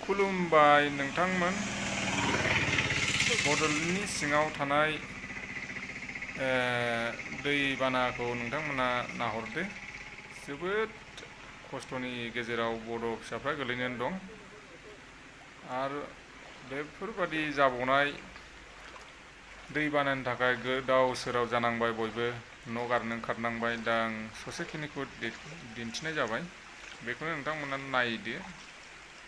खुलुमबाय नोंथांमोन। बड'लेण्डनि सिङाव थानाय दैबानाखौ नोंथांमोना नाहरदो। जोबोद खस्थ'नि गेजेराव बर' फिसाफ्रा गोलैनानै दं। आरो बेफोरबादि जाबावनाय दैबानानि थाखाय गोदाव सोराव जानांबाय बयबो, न' गारनो ओंखारनांबाय। दा आं ससेखिनिखौ दिन्थिनाय जाबाय, बेखौनो नोंथांमोना नायदो।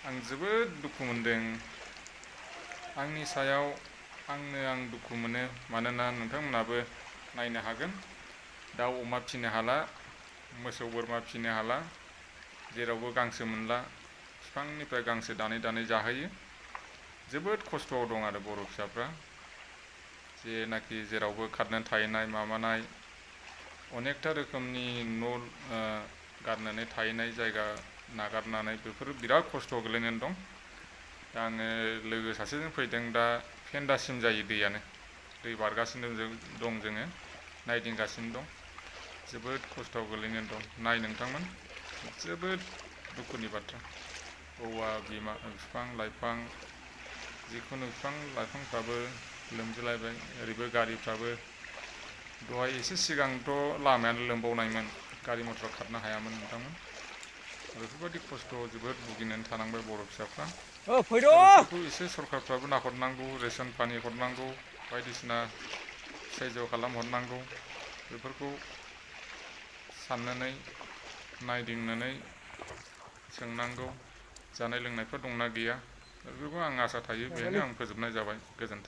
आं जोबोद दुखु मोनदों। आंनि सायाव आं दुखु मोनो, मानोना नोंथांमोनाबो नायनो हागोन। दाउ अमा फिसिनो हाला, मोसौ बोरमा फिसिनो हाला, जेरावबो गांसो मोनला। बिफांनिफ्राय गांसो दानै दानै जाहोयो। जोबोद खस्थ'आव दं आरो बर' फिसाफ्रा, जेनाखि जेरावबो खारनो थाहैनाय माबानाय, अनेकथा रोखोमनि न' गारनानै थाहैनाय जायगा नागारनानै बेफोरो बिराद खस्थ'आव गोलैनानै दं। दा आङो लोगो सासेजों फैदों। दा फेन्दासिम जायो दैयानो, दै बारगासिनो दं, जोङो नायदिंगासिनो दं। जोबोद खस्थ'आव गोलैनानै दं। नाय नोंथांमोन, जोबोद दुखुनि बाथ्रा। औवा बिफां लाइफां, जिखुनु बिफां लाइफांफ्राबो लोमजोलायबाय। ओरैबो गारिफ्राबो, दहाय एसे सिगांथ' लामायानो लोमबावनायमोन, गारि मटर खारनो हायामोन नोंथांमोन। बेफोरबायदि खस्थ'आव जोबोद भुगिनानै थानांबाय बर' फिसाफ्रा। दा बेफोरखौ एसे सरखारफ्राबो नाहरनांगौ, रेसन पानि हरनांगौ, बायदिसिना साहायज' खालामहरनांगौ। बेफोरखौ साननानै नायदिंनानै सोंनांगौ, जानाय लोंनायफोर दंना गैया। बेफोरखौ आं आसा थायो। बेहायनो आं फोजोबनाय जाबाय। गोजोन्थों।